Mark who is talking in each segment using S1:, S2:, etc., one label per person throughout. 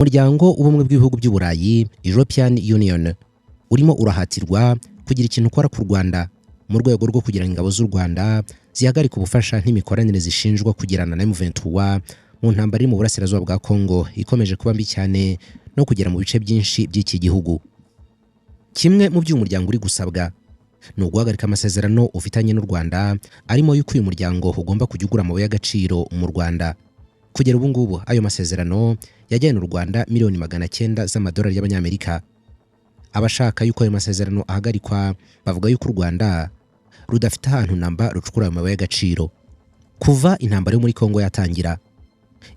S1: Umuryango w'Ubumwe bw'Ibihugu by'Uburayi, European Union, urimo urahatirwa kugira ikintu ukora ku Rwanda mu rwego rwo kugira ngo ingabo z'u Rwanda zihagarike ubufasha n'imikoranire zishinjwa kugirana na M23 mu ntambara iri mu burasirazuba bwa Congo ikomeje kuba mbi cyane no kugera mu bice byinshi by'iki gihugu. Kimwe mu byo umuryango uri gusabwa ni uguhagarika amasezerano ufitanye n'u Rwanda, arimo yuko uyu muryango ugomba kujya ugura amabuye y'agaciro mu Rwanda. Kugera ubu ngubu ayo masezerano yajyanye u Rwanda miliyoni 900 z'amadolari y'Abanyamerika. Abashaka yuko ayo masezerano ahagarikwa bavuga yuko u Rwanda rudafite ahantu namba rucukura ayo mabuye y'agaciro. Kuva intambara yo muri Congo yatangira,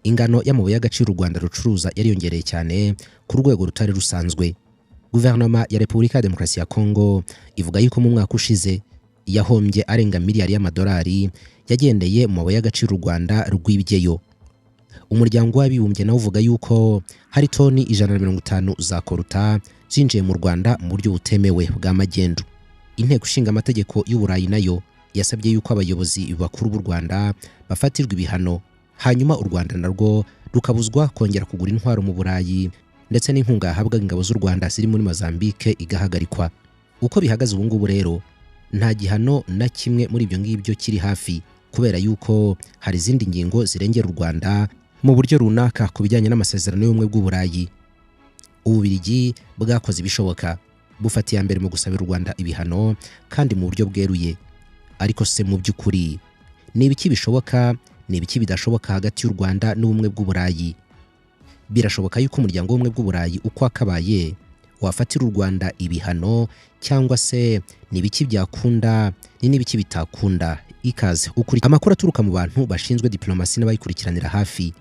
S1: ingano y'amabuye y'agaciro u Rwanda rucuruza yariyongereye cyane ku rwego rutari rusanzwe. Guverinoma ya Repubulika ya Demokarasi ya Congo ivuga yuko mu mwaka ushize yahombye arenga miliyari y'amadolari yagendeye mu mabuye y'agaciro u Rwanda rwibyeyo. Umuryango w'Abibumbye nawo uvuga yuko hari toni 150 za coltan zinjiye mu Rwanda mu buryo butemewe bwa magendu. Inteko Ishinga Amategeko y'Uburayi nayo yasabye yuko abayobozi bakuru b'u Rwanda bafatirwa ibihano, hanyuma u Rwanda narwo rukabuzwa kongera kugura intwaro mu Burayi, ndetse n'inkunga yahabwaga ingabo z'u Rwanda ziri muri Mozambique igahagarikwa. Uko bihagaze ubu ngubu rero, nta gihano na kimwe muri ibyo ngibyo kiri hafi, kubera yuko hari izindi ngingo zirengera u Rwanda mu buryo runaka ku bijyanye n'amasezerano y'Ubumwe bw'Uburayi. Ububirigi bwakoze ibishoboka, bufata iya mbere mu gusabira u Rwanda ibihano kandi mu buryo bweruye. Ariko se mu by'ukuri ni ibiki bishoboka, ni ibiki bidashoboka hagati y'u Rwanda n'Ubumwe bw'Uburayi? Birashoboka yuko Umuryango w'Ubumwe bw'Uburayi uko wakabaye wafatira u Rwanda ibihano, cyangwa se ni ibiki byakunda, ni n'ibiki bitakunda? Ikaze ukuri. Amakuru aturuka mu bantu bashinzwe diplomasi n'abayikurikiranira hafi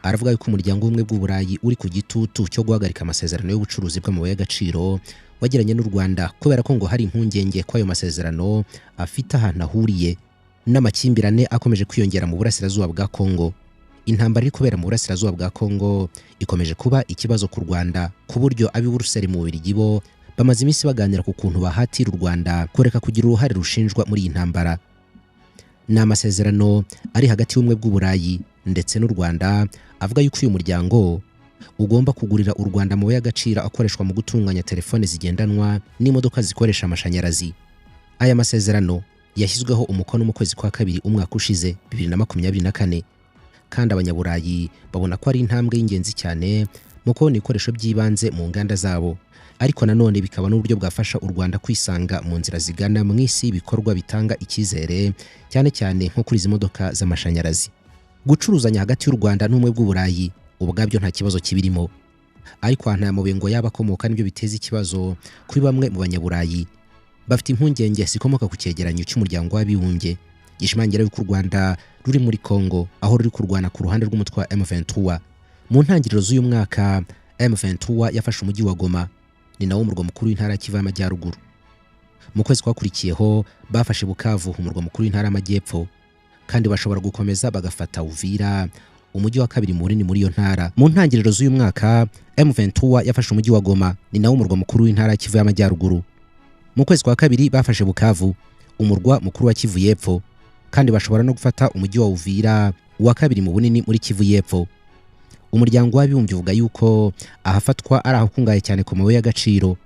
S1: aravuga yuko Umuryango w'Ubumwe bw'Uburayi uri ku gitutu cyo guhagarika amasezerano y'ubucuruzi bw'amabuye y'agaciro wagiranye n'u Rwanda, kubera ko ngo hari impungenge ko ayo masezerano afite ahantu ahuriye n'amakimbirane akomeje kwiyongera mu burasirazuba bwa Congo. Intambara iri kubera mu burasirazuba bwa Congo ikomeje kuba ikibazo ku Rwanda, ku buryo ab'i Buruseli mu Bubiligi bo bamaze iminsi baganira ku kuntu bahatira u Rwanda kureka kugira uruhare rushinjwa muri iyi ntambara. Ni amasezerano ari hagati y'Ubumwe bw'Uburayi ndetse n'u Rwanda avuga yuko uyu muryango ugomba kugurira u Rwanda amabuye y'agaciro akoreshwa mu gutunganya telefone zigendanwa n'imodoka zikoresha amashanyarazi. Aya masezerano yashyizweho umukono mu kwezi kwa kabiri umwaka ushize 2024, kandi Abanyaburayi babona ko ari intambwe y'ingenzi cyane mu kubona ibikoresho by'ibanze mu nganda zabo, ariko nanone bikaba n'uburyo bwafasha u Rwanda kwisanga mu nzira zigana mu isi ibikorwa bitanga icyizere, cyane cyane nko kuri izi modoka z'amashanyarazi. Gucuruzanya hagati y'u Rwanda n'Ubumwe bw'Uburayi ubwabyo nta kibazo kibirimo, ariko ahantu aya mabuye ngo yaba akomoka nibyo biteza ikibazo kuri bamwe mu Banyaburayi bafite impungenge zikomoka ku cyegeranyo cy'Umuryango w'Abibumbye gishimangira yuko u Rwanda ruri muri Congo, aho ruri kurwana ku ruhande rw'umutwe wa M23. Mu ntangiriro z'uyu mwaka M23 yafashe umujyi wa Goma, ni nawo murwa mukuru w'intara ya Kivu y'Amajyaruguru. Mu kwezi kwakurikiyeho bafashe Bukavu, umurwa mukuru w'intara y'Amajyepfo, kandi bashobora gukomeza bagafata Uvira, umujyi wa kabiri munini muri iyo ntara. Mu ntangiriro z'uyu mwaka M23 yafashe umujyi wa Goma, ni nawo murwa mukuru w'intara ya Kivu y'Amajyaruguru. Mu kwezi kwa kabiri bafashe Bukavu, umurwa mukuru wa Kivu y'Epfo, kandi bashobora no gufata umujyi wa Uvira, uwa kabiri mu bunini muri Kivu y'Epfo. Umuryango w'Abibumbye uvuga yuko ahafatwa ari ahakungahaye cyane ku mabuye y'agaciro,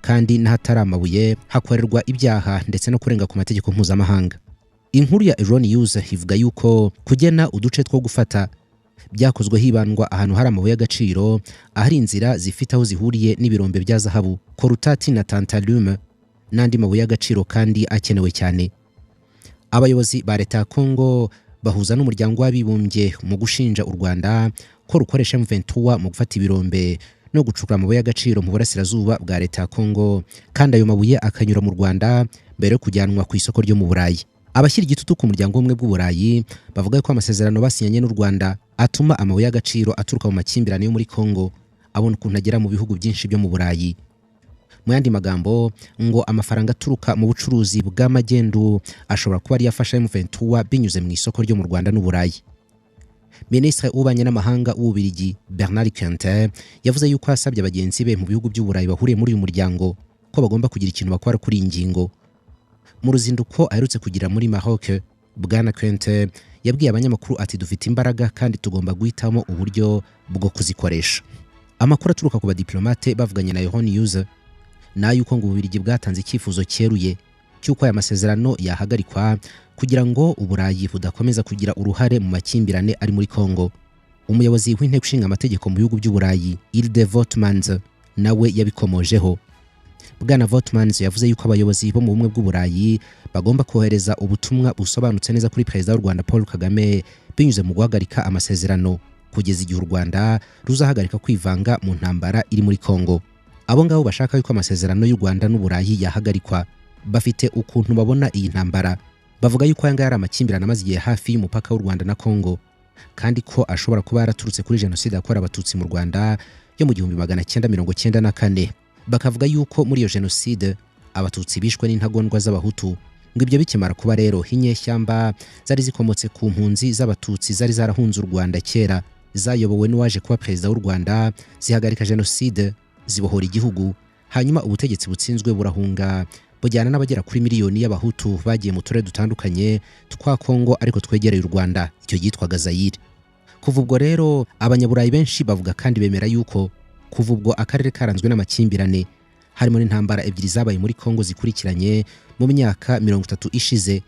S1: kandi n'ahatari amabuye hakorerwa ibyaha ndetse no kurenga ku mategeko mpuzamahanga. Inkuru ya Euronews ivuga yuko kugena uduce two gufata byakozwe hibandwa ahantu hari amabuye y'agaciro, ahari inzira zifite aho zihuriye n'ibirombe bya zahabu, coltan na tantalum n'andi mabuye y'agaciro kandi akenewe cyane. Abayobozi ba leta ya Congo bahuza n'Umuryango w'Abibumbye mu gushinja u Rwanda ko rukoresha M23 mu gufata ibirombe no gucukura amabuye y'agaciro mu burasirazuba bwa leta ya Congo, kandi ayo mabuye akanyura mu Rwanda mbere yo kujyanwa ku isoko ryo mu Burayi. Abashyira igitutu ku Muryango w'Ubumwe bw'Uburayi bavuga ko amasezerano basinyanye n'u Rwanda atuma amabuye y'agaciro aturuka mu makimbirane yo muri Congo abona ukuntu agera mu bihugu byinshi byo mu Burayi. Mu yandi magambo, ngo amafaranga aturuka mu bucuruzi bw'amagendu ashobora kuba ari yafasha M23 binyuze mu isoko ryo mu Rwanda n'Uburayi. Minisitiri w'Ububanyi n'Amahanga w'Ububirigi Bernard Quintin yavuze yuko yasabye bagenzi be mu bihugu by'Uburayi bahuriye muri uyu muryango ko bagomba kugira ikintu bakora kuri iyi ngingo. Mu ruzinduko aherutse kugira muri Maroc, Bwana Quintin yabwiye abanyamakuru ati: "Dufite imbaraga kandi tugomba guhitamo uburyo bwo kuzikoresha." Amakuru aturuka ku badiplomate bavuganye na Euronews ni ay'uko ngo Ububiligi bwatanze icyifuzo cyeruye cy'uko aya masezerano yahagarikwa kugira ngo Uburayi budakomeza kugira uruhare mu makimbirane ari muri Congo. Umuyobozi w'inteko ishinga amategeko mu bihugu by'Uburayi, Hilde Vautmans, nawe yabikomojeho. Bwana Vautmans yavuze yuko abayobozi bo mu Bumwe bw'Uburayi bagomba kohereza ubutumwa busobanutse neza kuri Perezida w'u Rwanda Paul Kagame binyuze mu guhagarika amasezerano kugeza igihe u Rwanda ruzahagarika kwivanga mu ntambara iri muri Congo. Abo ngabo bashaka yuko amasezerano y'u Rwanda n'Uburayi yahagarikwa bafite ukuntu babona iyi ntambara. Bavuga yuko aya ngaya ari amakimbirane amaze igihe hafi y'umupaka w'u Rwanda na Congo, kandi ko ashobora kuba yaraturutse kuri jenoside yakorewe Abatutsi mu Rwanda yo mu 1994. Bakavuga yuko muri iyo jenoside Abatutsi bishwe n'intagondwa z'Abahutu. Ngo ibyo bikimara kuba rero, inyeshyamba zari zikomotse ku mpunzi z'Abatutsi zari zarahunze u Rwanda kera, zayobowe n'uwaje kuba perezida w'u Rwanda, zihagarika jenoside, zibohora igihugu. Hanyuma ubutegetsi butsinzwe burahunga, bujyana n'abagera kuri miliyoni y'Abahutu bagiye mu turere dutandukanye twa Kongo ariko twegereye u Rwanda, icyo cyitwaga Zaire. Kuva ubwo rero, Abanyaburayi benshi bavuga kandi bemera yuko kuva ubwo akarere karanzwe n'amakimbirane, harimo n'intambara ebyiri zabaye muri Kongo zikurikiranye mu myaka 30 ishize.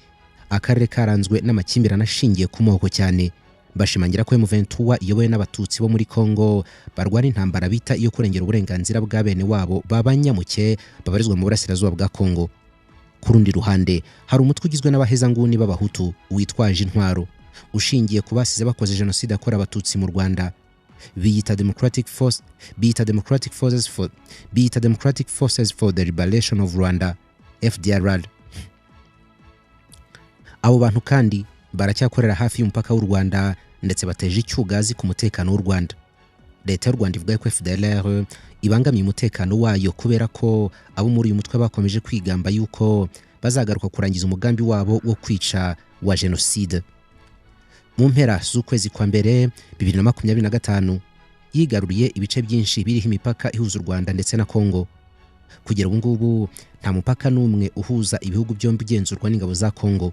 S1: Akarere karanzwe n'amakimbirane ashingiye ku moko cyane. Bashimangira ko M23 iyobowe n'Abatutsi bo muri Kongo barwana intambara bita iyo kurengera uburenganzira bwa bene wabo b'abanyamuke babarizwa mu burasirazuba bwa Kongo. Ku rundi ruhande hari umutwe ugizwe n'abahezanguni b'Abahutu witwaje intwaro, ushingiye ku basize bakoze jenoside yakorewe Abatutsi mu Rwanda. Biyita Democratic Forces for the Liberation of Rwanda, FDLR. Abo bantu kandi baracyakorera hafi y'umupaka w'u Rwanda, ndetse bateje icyugazi ku mutekano w'u Rwanda. Leta y'u Rwanda ivuga ko FDLR ibangamiye umutekano wayo, kubera ko abo muri uyu mutwe bakomeje kwigamba yuko bazagaruka kurangiza umugambi wabo wo kwica wa jenoside. Mu mpera z'ukwezi kwa mbere 2025 yigaruriye ibice byinshi biriho imipaka ihuza u Rwanda ndetse na Kongo. Kugera ubu ngubu nta mupaka n'umwe uhuza ibihugu byombi ugenzurwa n'ingabo za Kongo.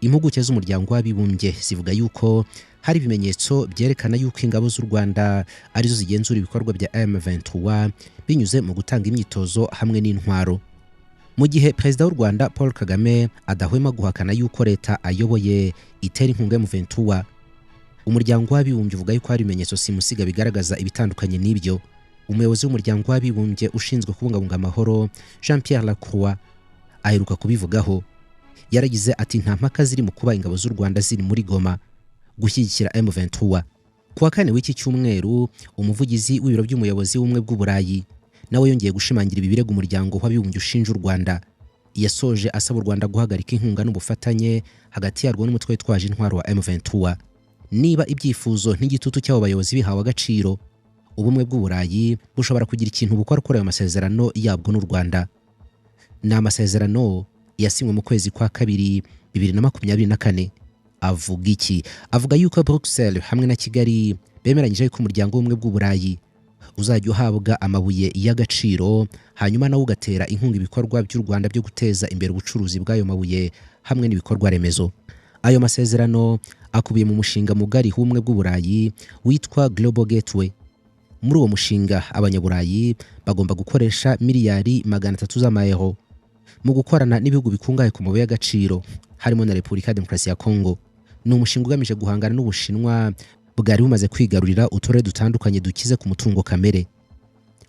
S1: Impuguke z'Umuryango w'Abibumbye zivuga yuko hari ibimenyetso byerekana yuko ingabo z'u Rwanda arizo zigenzura ibikorwa bya M23 binyuze mu gutanga imyitozo hamwe n'intwaro. Mu gihe Perezida w'u Rwanda Paul Kagame adahwema guhakana yuko leta ayoboye itera inkunga M23, Umuryango w'Abibumbye uvuga yuko hari ibimenyetso simusiga bigaragaza ibitandukanye n'ibyo. Umuyobozi w'Umuryango w'Abibumbye ushinzwe kubungabunga amahoro, Jean Pierre Lacroix, aheruka kubivugaho. Yaragize ati: "Nta mpaka ziri mu kuba ingabo z'u Rwanda ziri muri Goma gushyigikira M23." Kuwa kane w'iki cyumweru, umuvugizi w'ibiro by'umuyobozi w'Ubumwe bw'Uburayi nawe yongeye gushimangira ibi birego Umuryango w'Abibumbye ushinja u Rwanda. Yasoje asaba u Rwanda guhagarika inkunga n'ubufatanye hagati yarwo n'umutwe witwaje intwaro wa M23. Niba ibyifuzo n'igitutu cy'abo bayobozi bihawe agaciro, Ubumwe bw'Uburayi bushobora kugira ikintu bukora kuri ayo masezerano yabwo n'u Rwanda. Ni amasezerano yasinywe mu kwezi kwa kabiri 2024. Avuga iki? Avuga yuko Bruxelles hamwe na Kigali bemeranyije ko Umuryango w'Ubumwe bw'Uburayi uzajya uhabwa amabuye y'agaciro, hanyuma nawo ugatera inkunga ibikorwa by'u Rwanda byo guteza imbere ubucuruzi bw'ayo mabuye hamwe n'ibikorwa remezo. Ayo masezerano akubiye mu mushinga mugari w'Ubumwe bw'Uburayi witwa Global Gateway. Muri uwo mushinga, Abanyaburayi bagomba gukoresha miliyari 300 z'amayero mu gukorana n'ibihugu bikungahaye ku mabuye y'agaciro, harimo na Repubulika ya Demokarasi ya Kongo. Ni umushinga ugamije guhangana n'Ubushinwa bwari bumaze kwigarurira uturere dutandukanye dukize ku mutungo kamere.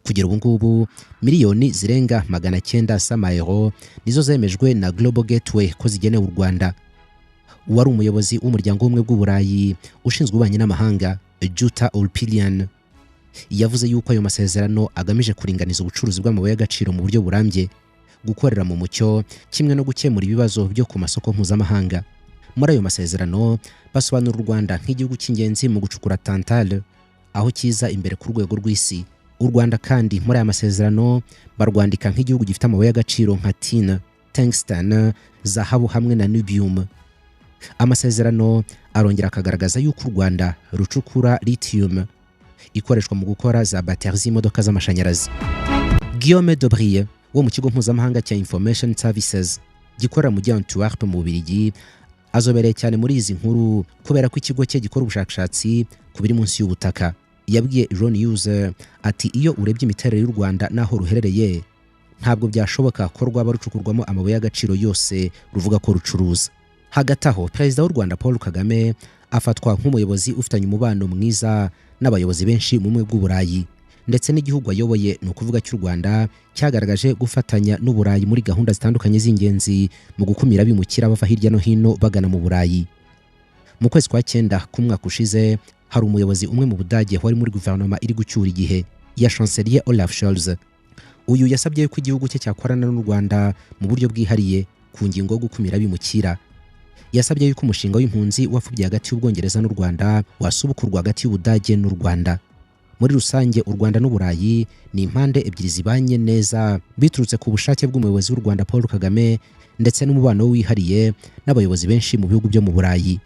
S1: Kugera ubu ngubu, miliyoni zirenga 900 z'amayero nizo zemejwe na Global Gateway ko zigenewe u Rwanda. Uwari umuyobozi w'Umuryango w'Ubumwe bw'Uburayi ushinzwe ububanyi n'amahanga, Jutta Urpilainen, yavuze yuko ayo masezerano agamije kuringaniza ubucuruzi bw'amabuye y'agaciro mu buryo burambye, gukorera mu mucyo, kimwe no gukemura ibibazo byo ku masoko mpuzamahanga. Muri ayo masezerano basobanura u Rwanda nk'igihugu cy'ingenzi mu gucukura tantale, aho kiza imbere ku rwego rw'isi. U Rwanda kandi muri aya masezerano barwandika nk'igihugu gifite amabuye y'agaciro nka tin, tungsten, zahabu hamwe na niobium. Amasezerano arongera akagaragaza yuko u Rwanda rucukura lithium ikoreshwa mu gukora za bateri z'imodoka z'amashanyarazi. Guillaume Dobrie wo mu kigo mpuzamahanga cya Information Services gikorera mu mujyi wa Antwerp mu Bubiligi azobereye cyane muri izi nkuru, kubera ko ikigo cye gikora ubushakashatsi ku biri munsi y'ubutaka. Yabwiye Euronews ati: "Iyo urebye imiterere y'u Rwanda n'aho ruherereye, ntabwo byashoboka ko rwaba rucukurwamo amabuye y'agaciro yose ruvuga ko rucuruza." Hagati aho, Perezida w'u Rwanda Paul Kagame afatwa nk'umuyobozi ufitanye umubano mwiza n'abayobozi benshi mu bumwe bw'Uburayi, ndetse n'igihugu ayoboye, ni ukuvuga cy'u Rwanda, cyagaragaje gufatanya n'Uburayi muri gahunda zitandukanye z'ingenzi mu gukumira abimukira bava hirya no hino bagana mu Burayi. Mu kwezi kwa 9 k'umwaka ushize, hari umuyobozi umwe mu Budage wari muri guverinoma iri gucyura igihe ya Chancelier Olaf Scholz. Uyu yasabye ko igihugu cye cyakorana n'u Rwanda mu buryo bwihariye ku ngingo yo gukumira abimukira. Yasabye yuko umushinga w'impunzi wapfubye hagati y'Ubwongereza n'u Rwanda wasubukurwa hagati y'Ubudage n'u Rwanda. Muri rusange, u Rwanda n'Uburayi ni impande ebyiri zibanye neza biturutse ku bushake bw'umuyobozi w'u Rwanda Paul Kagame, ndetse n'umubano wihariye n'abayobozi benshi mu bihugu byo mu Burayi.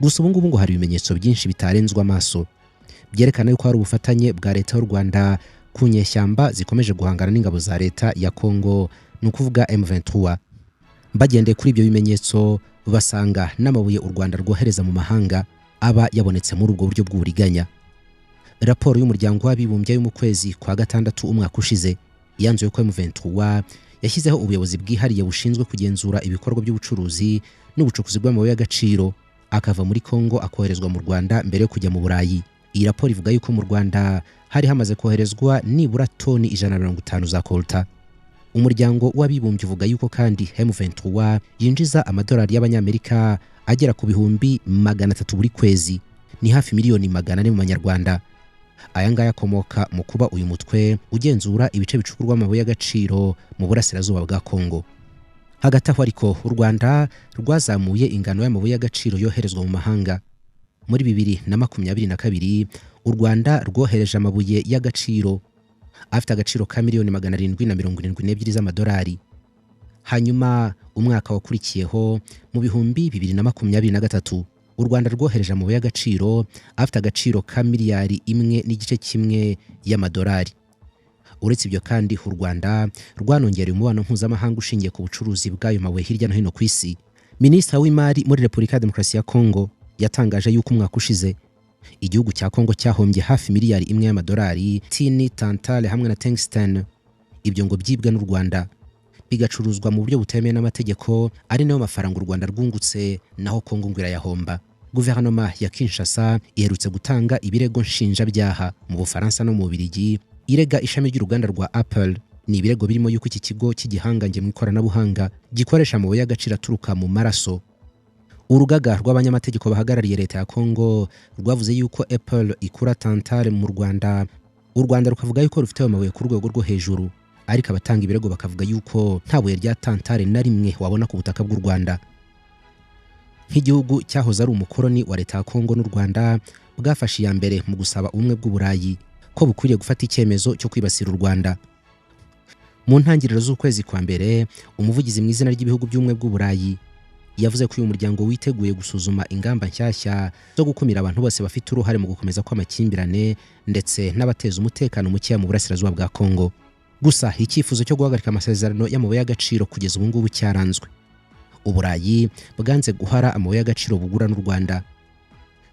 S1: Gusa ubu ngubu ngo hari ibimenyetso byinshi bitarenzwe amaso byerekana yuko hari ubufatanye bwa leta y'u Rwanda ku nyeshyamba zikomeje guhangana n'ingabo za leta ya Congo, ni ukuvuga M23. Bagendeye kuri ibyo bimenyetso, basanga n'amabuye u Rwanda rwohereza mu mahanga aba yabonetse muri ubwo buryo bw'uburiganya. Raporo y'Umuryango w'Abibumbye yo mu kwezi kwa 6 umwaka ushize yanzuye ko M23 yashyizeho ubuyobozi bwihariye bushinzwe kugenzura ibikorwa by'ubucuruzi n'ubucukuzi bw'amabuye y'agaciro akava muri Congo akoherezwa mu Rwanda mbere yo kujya mu Burayi. Iyi raporo ivuga yuko mu Rwanda hari hamaze koherezwa nibura toni 150 za colta. Umuryango w'Abibumbye uvuga yuko kandi M23 yinjiza amadolari y'Abanyamerika agera ku 300,000 buri kwezi, ni hafi miliyoni 400 mu manyarwanda. Aya ngaya akomoka mu kuba uyu mutwe ugenzura ibice bicukurwa amabuye y'agaciro mu burasirazuba bwa Congo. Hagati aho ariko, u Rwanda rwazamuye ingano y'amabuye y'agaciro yoherezwa mu mahanga. Muri 2022 u Rwanda rwohereje amabuye y'agaciro afite agaciro ka miliyoni 772 z'amadolari. Hanyuma umwaka wakurikiyeho mu 2023 u Rwanda rwohereje amabuye y'agaciro afite agaciro ka miliyari 1.5 y'amadolari. Uretse ibyo kandi, u Rwanda rwanongereye umubano mpuzamahanga ushingiye ku bucuruzi bw'ayo mabuye hirya no hino ku isi. Minisitiri w'Imari muri Repubulika ya Demokarasi ya Kongo yatangaje yuko umwaka ushize igihugu cya Kongo cyahombye hafi miliyari 1 y'amadolari tini, tantale hamwe na tungsten. Ibyo ngo byibwe n'u Rwanda bigacuruzwa mu buryo butemewe n'amategeko, ari nayo mafaranga u Rwanda rwungutse, naho Kongo ngo irayahomba. Guverinoma ya Kinshasa iherutse gutanga ibirego nshinjabyaha mu Bufaransa no mu Bubiligi irega ishami ry'uruganda rwa Apple. Ni ibirego birimo yuko iki kigo cy'igihangange mu ikoranabuhanga gikoresha amabuye y'agaciro aturuka mu maraso. Urugaga rw'abanyamategeko bahagarariye leta ya Kongo rwavuze yuko Apple ikura tantale mu Rwanda, u Rwanda rukavuga yuko rufite ayo mabuye ku rwego rwo hejuru, ariko abatanga ibirego bakavuga yuko nta buye rya tantale na rimwe wabona ku butaka bw'u Rwanda. Nk'igihugu cyahoze ari umukoloni wa leta ya Kongo n'u Rwanda bwafashe iya mbere mu gusaba ubumwe bw'Uburayi ko bukwiriye gufata icyemezo cyo kwibasira u Rwanda. Mu ntangiriro z'ukwezi kwa mbere, umuvugizi mu izina ry'ibihugu by'ubumwe bw'Uburayi yavuze ko uyu muryango witeguye gusuzuma ingamba nshyashya zo gukumira abantu bose bafite uruhare mu gukomeza kw'amakimbirane ndetse n'abateza umutekano mukeya mu burasirazuba bwa Kongo. Gusa icyifuzo cyo guhagarika amasezerano y'amabuye y'agaciro kugeza ubu ngubu cyaranzwe. Uburayi bwanze guhara amabuye y'agaciro bugura n'u Rwanda.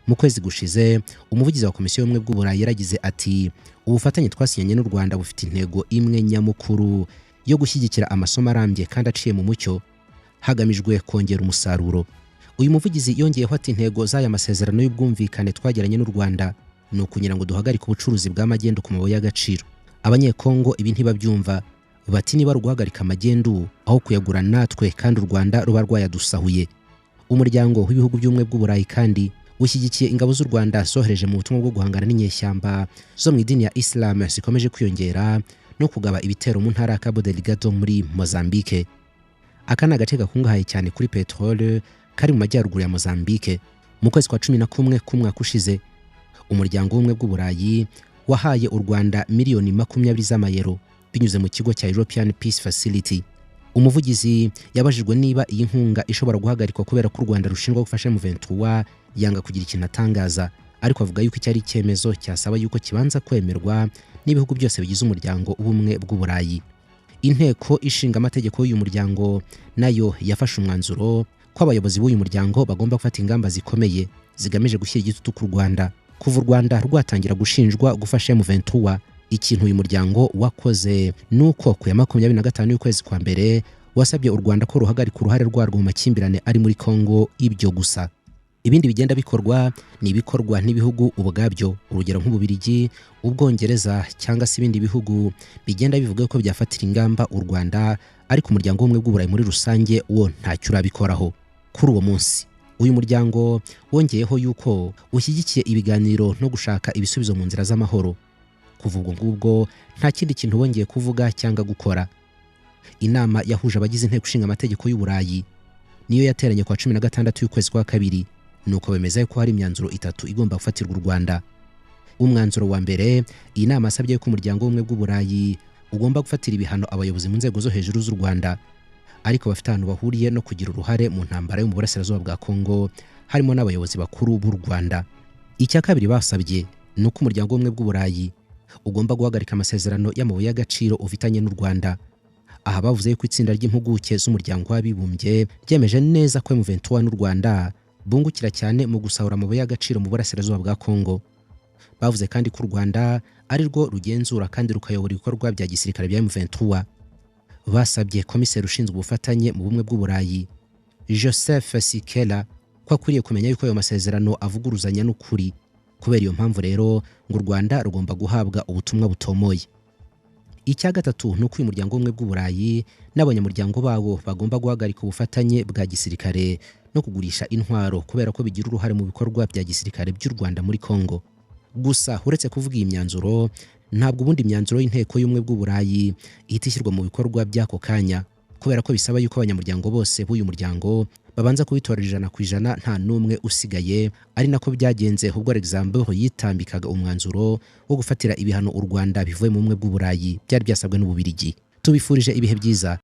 S1: Mu kwezi gushize, umuvugizi wa Komisiyo y'Ubumwe bw'Uburayi yaragize ati: "Ubufatanye twasinyanye n'u Rwanda bufite intego imwe nyamukuru yo gushyigikira amasomo arambye kandi aciye mu mucyo hagamijwe kongera umusaruro." Uyu muvugizi yongeyeho ati: "Intego z'aya masezerano y'ubwumvikane twagiranye n'u Rwanda ni ukugira ngo duhagarike ubucuruzi bw'amagendu ku mabuye y'agaciro." Abanyekongo ibi ntibabyumva, bati niba ruguhagarika amagendu aho kuyagura natwe kandi u Rwanda ruba rwayadusahuye. Umuryango w'ibihugu by'ubumwe bw'Uburayi kandi ushyigikiye ingabo z'u Rwanda zohereje mu butumwa bwo guhangana n'inyeshyamba zo mu idini ya Islam zikomeje kwiyongera no kugaba ibitero mu ntara ya Cabo Delgado muri Mozambique. Aka ni agace gakungahaye cyane kuri peteroli kari mu majyaruguru ya Mozambique. Mu kwezi kwa 11 k'umwaka ushize, umuryango w'ubumwe bw'Uburayi wahaye u Rwanda miliyoni 20 z'amayero binyuze mu kigo cya European Peace Facility. Umuvugizi yabajijwe niba iyi nkunga ishobora guhagarikwa kubera ko u Rwanda rushinjwa gufasha M23, yanga kugira ikintu atangaza, ariko avuga yuko cyari icyemezo cyasaba yuko kibanza kwemerwa n'ibihugu byose bigize umuryango w'ubumwe bw'Uburayi. Inteko ishinga amategeko y'uyu muryango nayo yafashe umwanzuro ko abayobozi b'uyu muryango bagomba gufata ingamba zikomeye zigamije gushyira igitutu ku Rwanda. Kuva u Rwanda rwatangira gushinjwa gufasha M23, ikintu uyu muryango wakoze nuko ku ya 25 y'ukwezi kwa mbere wasabye u Rwanda ko ruhagarika uruhare rwarwo mu makimbirane ari muri Kongo. Ibyo gusa. Ibindi bigenda bikorwa ni ibikorwa n'ibihugu ubwabyo, urugero nk'Ububirigi, Ubwongereza cyangwa se ibindi bihugu bigenda bivuga ko byafatira ingamba u Rwanda, ariko umuryango w'ubumwe bw'Uburayi muri rusange wo ntacyo urabikoraho. Kuri uwo munsi uyu muryango wongeyeho yuko ushyigikiye ibiganiro no gushaka ibisubizo mu nzira z'amahoro. Kuva ubwo ngubwo nta kindi kintu wongeye kuvuga cyangwa gukora. Inama yahuje abagize inteko ishinga amategeko y'Uburayi niyo yateranye kwa 16 y'ukwezi kwa kabiri, nuko bemeza ko hari imyanzuro itatu igomba gufatirwa u Rwanda. Umwanzuro wa mbere, iyi nama yasabye ko umuryango w'ubumwe bw'Uburayi ugomba gufatira ibihano abayobozi mu nzego zo hejuru z'u Rwanda ariko bafite ahantu bahuriye no kugira uruhare mu ntambara yo mu burasirazuba bwa Kongo, harimo n'abayobozi bakuru b'u Rwanda. Icya kabiri basabye ni uko umuryango w'ubumwe bw'Uburayi ugomba guhagarika amasezerano y'amabuye y'agaciro ufitanye n'u Rwanda. Aha bavuze ko itsinda ry'impuguke z'umuryango w'abibumbye ryemeje neza ko M23 n'u Rwanda bungukira cyane mu gusahura amabuye y'agaciro mu burasirazuba bwa Kongo. Bavuze kandi ko u Rwanda ari rwo rugenzura kandi rukayobora ibikorwa bya gisirikare bya M23. Basabye komiseri ushinzwe ubufatanye mu bumwe bw'Uburayi Joseph Sikela ko akwiriye kumenya yuko ayo masezerano avuguruzanya n'ukuri. Kubera iyo mpamvu rero ngo u Rwanda rugomba guhabwa ubutumwa butomoye. Icya gatatu ni uko uyu muryango w'ubumwe bw'Uburayi n'abanyamuryango bawo bagomba guhagarika ubufatanye bwa gisirikare no kugurisha intwaro kubera ko bigira uruhare mu bikorwa bya gisirikare by'u Rwanda muri Kongo. Gusa uretse kuvuga iyi myanzuro, ntabwo ubundi imyanzuro y'inteko y'ubumwe bw'Uburayi ihita ishyirwa mu bikorwa by'ako kanya, kubera ko bisaba yuko abanyamuryango bose b'uyu muryango babanza kubitorera 100% nta n'umwe usigaye. Ari nako byagenze ubwo Luxembourg yitambikaga umwanzuro wo gufatira ibihano u Rwanda bivuye mu bumwe bw'Uburayi byari byasabwe n'Ububirigi. Tubifurije ibihe byiza.